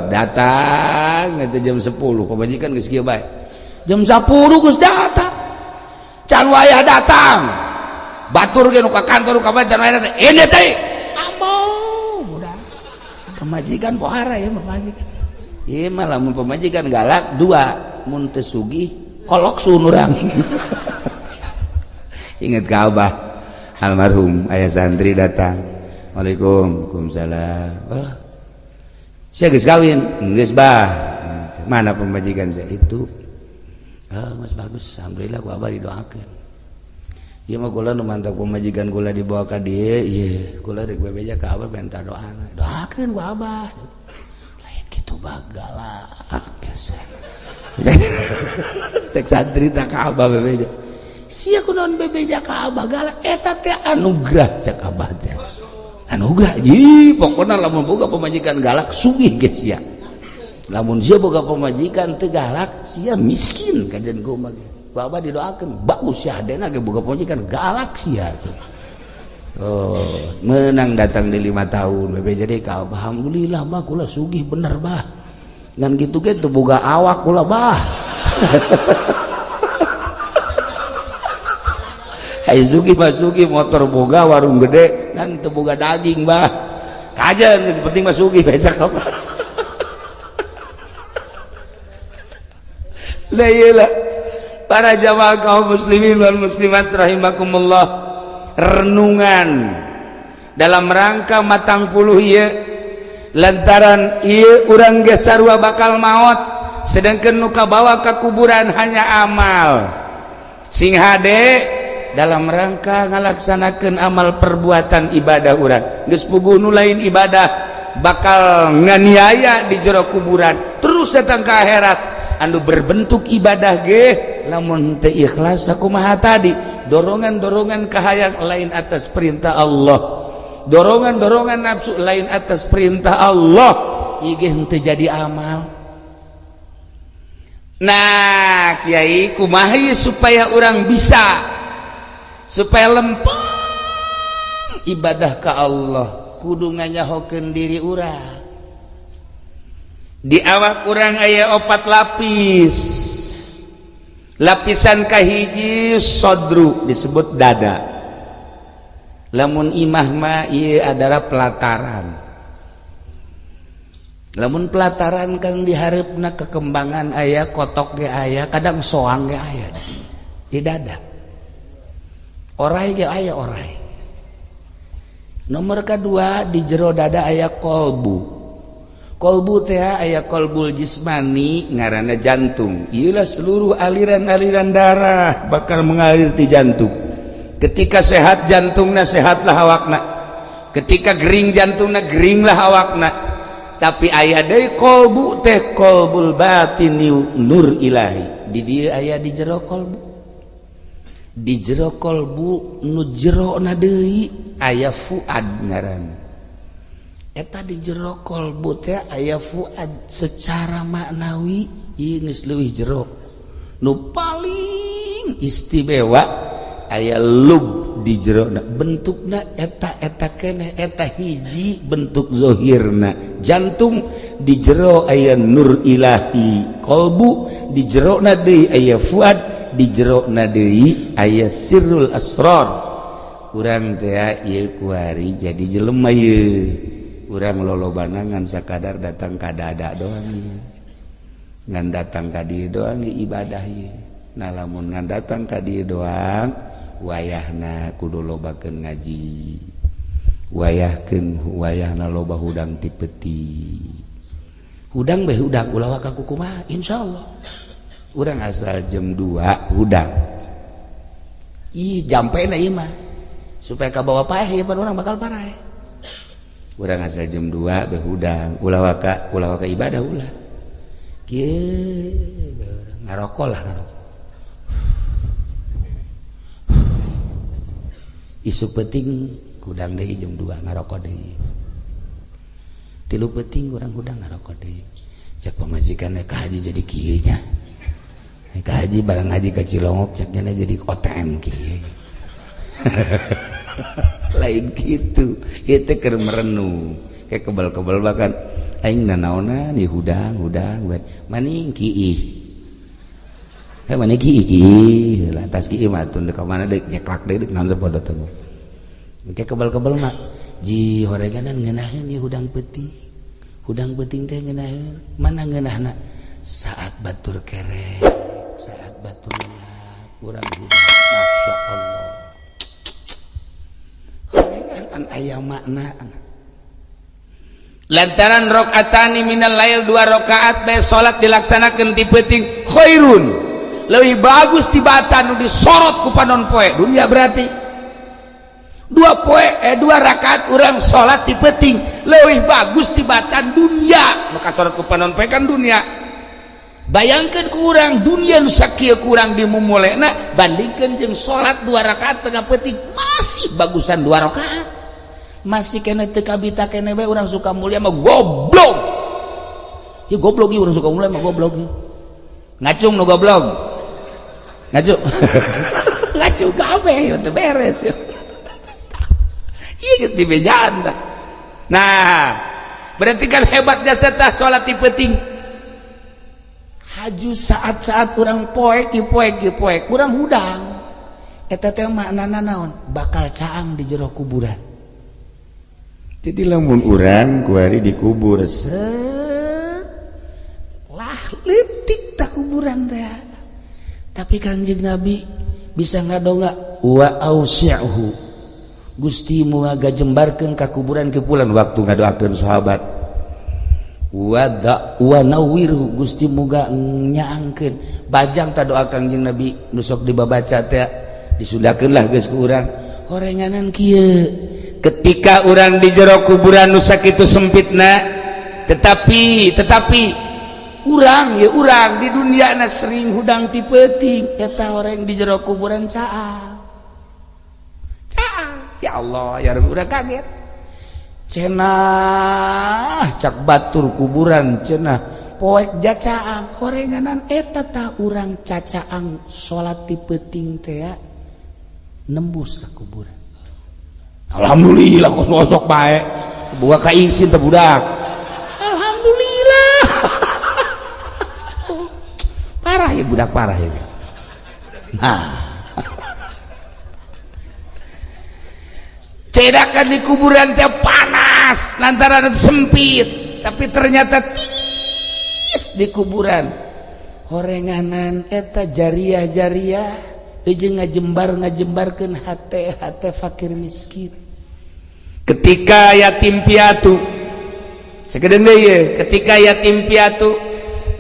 Datang eta jam 10 pamajikan geus kieu bae. Jam 10 geus datang. Can wayah datang batur ge nu ka kantor ka can wayah datang ini teh ambo budak pamajikan pohara ya pamajikan ieu mah lamun pamajikan galak dua mun teu sugih kolok sun urang. Ingat ka abah almarhum aya santri datang waalaikum waalaikumsalam oh sia geus kawin geus bah mana pamajikan saya itu. Oh, mas bagus, alhamdulillah ku abah didoakeun. Ieu mah kula nu mantap pamajikan kula dibawa ka dieu, ieu kula rek bebeja ka abah minta doana. Doakeun ku abah. Lain kitu bagalak. Tek santri tak ka abah bebeja. Sia kunaon bebeja ka abah galak eta teh anugerah cek abah teh. Anugerah, ih pokona lamun boga pamajikan galak sugih geus sia. Lamun sia boga pamajikan teu galak, sia miskin kajian kumaha. Bapak didoakeun bagus sia hadena ge boga pamajikan galak sia. Oh, menang datang di 5 tahun BPJD ka alhamdulillah bah kula sugih bener bah. Ngan kitu ge teu boga awak kula bah. Hai sugih mah sugih motor boga warung gede ngan teu boga daging bah. Kajen geus penting mah sugih becak apa. Lah iyalah para jamaah kaum muslimin wal muslimat rahimakumullah. Renungan dalam rangka matang puluh ieu lantaran ieu urang ge sarua bakal maot sedangkan nu kabawa ka kuburan hanya amal sing hade dalam rangka ngalaksanakeun amal perbuatan ibadah urang geus puguh nu lain ibadah bakal nganiaya di jero kuburan terus datang ke akhirat anu berbentuk ibadah ge lamun teu ikhlas sakumaha tadi dorongan-dorongan kahayang lain atas perintah Allah, dorongan-dorongan nafsu lain atas perintah Allah, ieu ge henteu jadi amal. Nah kiai kumaha supaya urang bisa supaya lempeng ibadah ka Allah, kudu nganyahokeun diri urang. Di awak urang aya 4 lapis. Lapisan kahiji sodru disebut dada. Lamun imah mah ieu adalah pelataran. Lamun pelataran kan diharepna kekembangan aya, kotok ge aya, kadang soang ge aya di dada. Orai ge aya orai. Nomor kedua di jero dada aya kolbu. Kolbu teh aya kolbul jismani ngaranna jantung. Ieulah seluruh aliran-aliran darah bakal mengalir di jantung. Ketika sehat jantungna sehatlah awakna. Ketika gering jantungna geringlah awakna. Tapi aya deui kolbu teh kolbul batini nur ilahi. Di dieu aya di jero kolbu. Di jero kolbu nu jerona deui aya fuad ngaranna. Eta di jero kolbu teh aya fuad secara maknawi ieu geus leuwih jero. Nu paling istimewa aya lub di jerona, bentukna eta eta keneh eta hiji bentuk zohirna. Jantung di jero aya nur ilahi, kolbu di jerona deui aya fuad, di jerona deui aya sirrul asrar. Urang teh ieu kuari jadi jelema ieu. Urang lolobana ngan sakadar datang ka dada doang ieu. Ngan datang ka dieu doang ibadah ieu. Nah lamun ngan datang ka dieu doang wayahna kudu lobakeun ngaji. Wayahkeun wayahna loba hudang ti peti. Hudang bae hudang ulah waka kumaha insyaallah. Urang asal jam 2 hudang. Ih jampena ieu mah. Supaya kabawa paeh ieu urang bakal paraeh. Urang asal jam 2 behudang ulah waka ibadah ulah kieu ngarokok lah ngarokok isuk penting hudang deui jam 2 ngarokok deui 3 penting urang hudang ngarokok deui cek pamajikan ka haji jadi kieu nya ka haji barang haji ka Cilongok cek nya jadi OTM kieu. Lain gitu itu keur merenung kayak kebal-kebal bahkan aing nanaonan di hudang-hudang we maning kiih heh maning kiih kiih lantas kiih mah tun ka mana deuk nyeklak deui naon sapodo teh kayak kebal-kebal mah ji horeganan ngeunaheun ieu hudang peuting teh ngeunaheun mana ngeunahna saat batur kerek saat batur urang hudang masya Allah aya makna. Lantaran rakaatani minal lail 2 rakaat bae salat dilaksanakeun ti peuting khairun leuwih bagus tibatan nu disorot ku panon poe dunia berarti 2 poe 2 rakaat urang salat ti peuting leuwih bagus tibatan dunia. Maka salat ku panon poe kan dunia. Bayangkeun ku urang dunia nu sakieu kurang dimumulena bandingkeun jeung salat 2 rakaat tengah peuting masih bagusan 2 rakaat. Masih kena teu kabita kene bae urang suka mulia mah goblok. Ieu goblok ieu urang Sukamulya mah goblok. Ngacung nu goblok. Ngacung. Ngacung kabeh ieu teu beres ieu. Ieu geus dibejaan tah. Nah, berarti kan hebat jasa tah salat ti peuting. Haju saat-saat urang poek poek poek urang hudang. Eta teh maknana naon? Bakal caang di jero kuburan. Jadi lamun urang kuari dikubur set lah leutik tak kuburan teh. Tapi Kangjeng Nabi bisa ngadonga wa ausi'hu. Gusti muga gajembarkeun ka kuburan ke pulan waktu ngadoakeun sahabat. Wa da wa nawwirhu, Gusti muga nyaangkeun. Bajang ta doa Kangjeng Nabi nu sok dibabaca teh disundakeun lah geus ku urang. Horenganan kieu. Ketika urang di jero kuburan nu sakitu sempitna, tetapi urang ya urang di dunia na sering hudang ti peuting, eta horeng di jero kuburan caang. Caang. Ya Allah ya Rabbi, urang kaget. Cenah cak batur kuburan cenah poek jacaang horenganan eta ta urang cacaang salat ti peuting teh nembus ka kuburan. Alhamdulillah kok sosok bae buka ka isin teh budak. Alhamdulillah. Parah ya budak, parah ya. Nah, cedakan di kuburan teh panas lantaran sempit, tapi ternyata tiis di kuburan. Horenganan eta jariah-jariah jeung ngajembar-ngajembarkeun hate-hate fakir miskin. Ketika yatim piatu sakedeung deui ye, ketika yatim piatu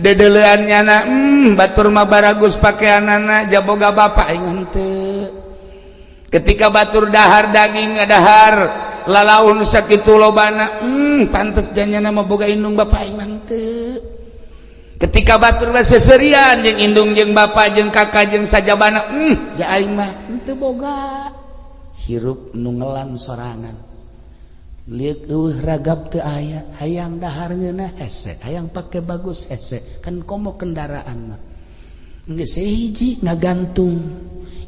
dedelean nyana batur mah baragus pakeanana jaboga bapak aing henteu. Ketika batur dahar daging ngadahar lalaun sakitu lobana, pantes janyana mah boga indung bapak aing henteu. Ketika batur mah seserian jeung indung jeung bapak jeung kakak jeung sajabana, ja aing mah henteu boga. Hirup nu ngelan sorangan. Lieuk eueuh ragap teu aya, hayang dahar ngeunah hese, hayang pake bagus hese, kan komo kendaraan mah. Geus hiji ngagantung.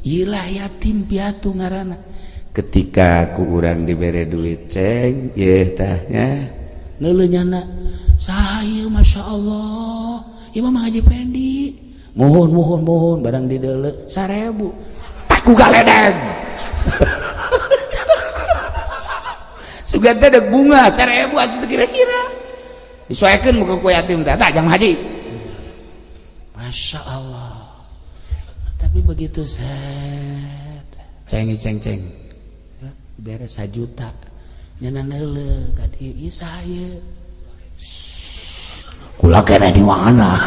Ilah yatim piatu ngaranna. Ketika ku urang dibere duit ceng, yeuh tah nya. Neuleuh nyana, saha ieu Masya Allah, ieu mah Haji Pendi. Mohon mohon mohon barang dideuleu 1000. Tak ku galedeg. Sugan teh deuk bunga 1000 atuh kira-kira. Disoekeun muka ku yatim teh, tah jang haji. Masya Allah. Tapi begitu set ceng ceng ceng beres 1 juta nyana neuleuh ka dieu ieu saha ieu? Kula keneh di mana?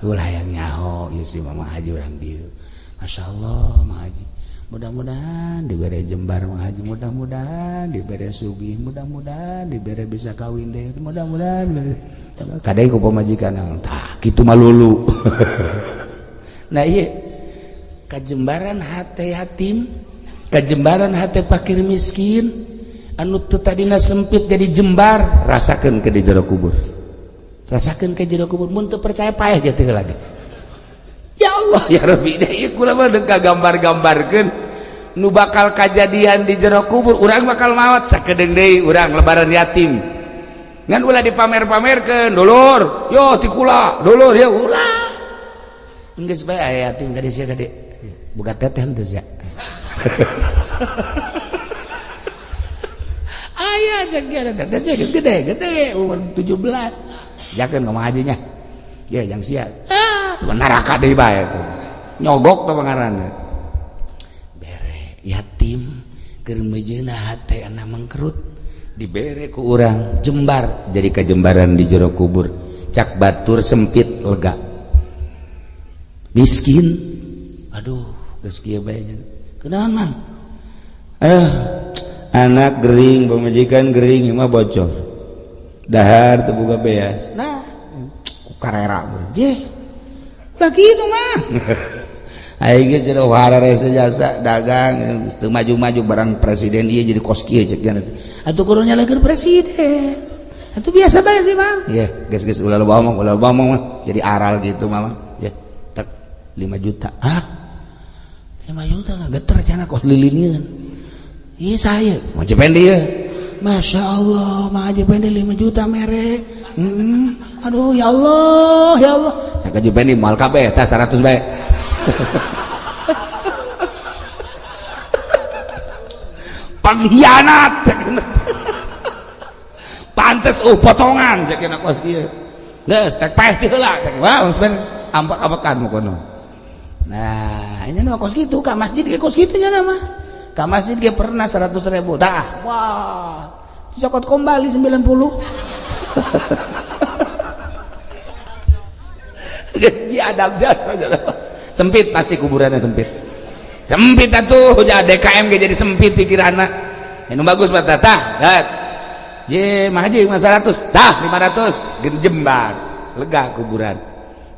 Ulah yang nyaho ieu si Mama Haji urang dieu. Masya Allah Mama Haji. Mudah-mudahan dibere jembar Mama Haji, mudah-mudahan dibere sugih, mudah-mudahan dibere bisa kawin deh, mudah-mudahan kadai ku pamajikan tah kitu malulu. Nah iya kajembaran hate yatim, kajembaran hate fakir miskin anu teu tadina sempit jadi jembar, rasakeun ke di jero kubur. Rasakeun ke jero kubur, mun teu percaya paeh ge teu lagi. Ya Allah ya Rabbi, ieu kula mah deuk kagambar-gambarkeun nu bakal kajadian di jero kubur, urang bakal maot sakedeung deui urang lebaran yatim. Ngan ulah dipamer-pamerkeun, dulur, yo ti kula, dulur ya ulah. Geus bae aya yatim ka dieu ka dieu. Buka teteh henteu sia. Aya sakieu teteh sia geus gede-gede umur 17. Jakeun ka hajinya. Ya jang sia. Ah, neraka deui bae tuh. Nyogok teh pangaranna. Bere yatim keur mejeuna hate ana mangkerut dibere ku urang jembar jadi kajembaran di jero kubur. Cak batur sempit lega. Miskin. Aduh, geus kieu bae nya. Kunaon Mang? Anak gering, pamajikan gering, mah bocor. Dahar teu boga beas. Nah, ku karera ge. Ulah kitu mah. Aing geus cenah hararese jasa dagang teu maju-maju barang presiden ieu jadi kos kieu cek nya. Atuh kudu nyalahkeun presiden. Itu biasa bae sih, Mang. Ya, geus geus, ulah loba omong, ulah loba omong mah. Jadi aral gitu mama. Ya, tek 5 juta. Hah? 5 juta nggak geter cenah kos lilinnya. Iya, saya. Mau Jependi ya. Masya Allah, mah Jependi 5 juta mere. Aduh, ya Allah, ya Allah. Saya ke Jependi moal kabeh tah 100 bae. Pengkhianat. Pantes potongan cek kena kos kieu. Geus tek paeh ti heula cek. Wah, geus ben ampak-ampakan kono. Nah, ini mah kos kitu ka masjid ge kos kitu nya mah. Ka masjid ge pernah 100 ribu. Tah, wah. Dicokot kembali 90. Geus biadab jasa. Sempit pasti kuburannya, sempit. Sempit atuh, ja DKM ge jadi sempit pikiranna. Anu bagus mah tah, lihat. Je, mah haji 100, tah 500, genjembar, lega kuburan.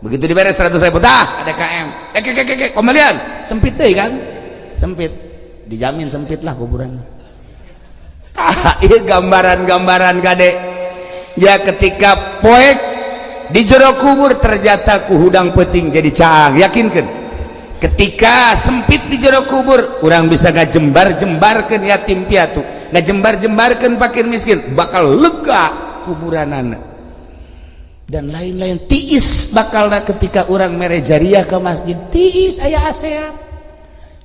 Begitu diberes 100 ribu, tah DKM. Eh, ke, ke, ke, kembalian, sempit deh kan? Sempit, dijamin sempit lah kuburan. Tah, iya gambaran-gambaran kade. Ya ketika poek di jero kubur ternyata ku hudang peuting jadi caang, yakinkan. Ketika sempit di jero kubur, orang bisa ngajembar-jembarkeun yatim piatu, ngajembar-jembarkeun fakir miskin, bakal lega kuburanana dan lain-lain. Tiis bakal ketika orang mere jariah ke masjid, tiis aya ASEAN.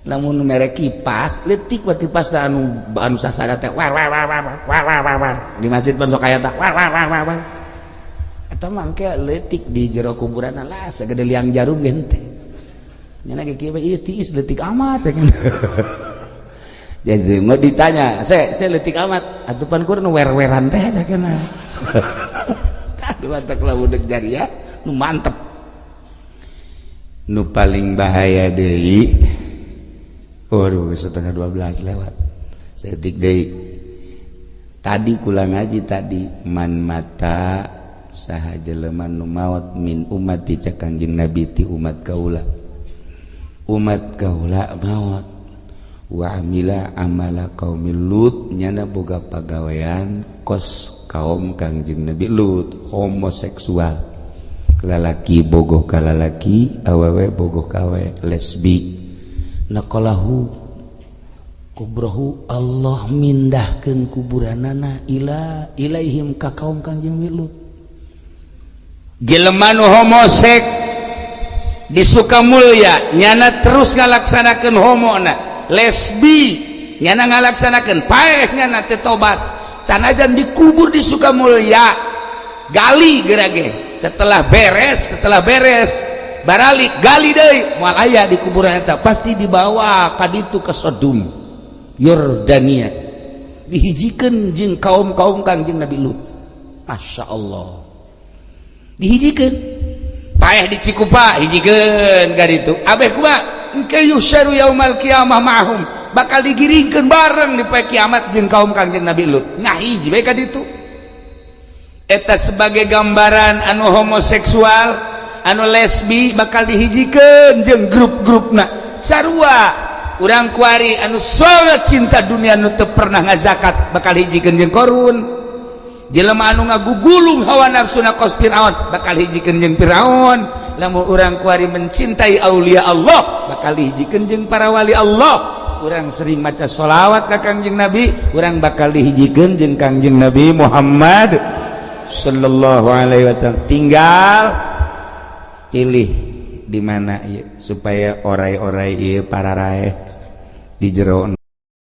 Lamun mere kipas leutik bae, kipas anu anu sasada teh war war war war war war war war di masjid pan sok aya tah war war war war war. Eta mah engke leutik di jero kuburan lah sagede liang jarum ge henteu. Nya ge kieu ieu tiis leutik amat. Jadi mau ditanya, saya leutik amat, atuh pan kur nu wer-weran teh cenah. Aduh, antak lamun deuk jariah nu mantep. Nu paling bahaya deui, waduh, 11.30 lewat. Setik deui. Tadi kula ngaji tadi, man mata, saha jelema nu maot, min ummati, cek Kanjeng Nabi, ti umat kaula. Umat kaula maot wa amila amala qaumil Lut, nyana boga pagawean kos kaum Kangjeng Nabi Lut, homoseksual, lalaki bogoh ka lalaki, awewe bogoh ka awewe, lesbi. Naqalahu kubrohu, Allah mindahkeun kuburanana ila ilaihim ka kaum Kangjeng Nabi Lut. Jelema nu homosek di Sukamulya nyana terus ngalaksanakeun homona, lesbi nyana ngalaksanakeun, paeh nyana teu tobat, sanajan dikubur di Sukamulya, gali gerage setelah beres baralik gali deui moal aya di kuburan eta, pasti dibawa ka ditu ke Sodom Yordania, dihijikeun jeung kaum-kaum Kangjeng Nabi Lut. Masya Allah, dihijikeun paeh di Cikupa, hijikeun ka ditu abeh kumaha engke yusyaru yaumal qiyamah ma'hum, bakal digiringkeun bareng di poe kiamat jeung kaum Kangjeng Nabi Lut, ngahiji bae ka ditu. Eta sebagai gambaran anu homoseksual, anu lesbi bakal dihijikeun jeung grup-grupna sarua. Urang kuari anu sangat cinta dunia, nu teu pernah ngazakat, bakal hijikeun jeung Korun. Jelema anu ngagugulung hawa nafsuna kos Firaun, bakal hijikeun jeung Firaun. Lamun urang kuari mencintai aulia Allah, bakal dihijikeun jeung para wali Allah. Urang sering maca sholawat ka Kangjeng Nabi, urang bakal dihijikeun jeung Kangjeng Nabi Muhammad sallallahu alaihi wasallam. Tinggal pilih di mana ieu supaya orai-orai ieu para raeh di jero.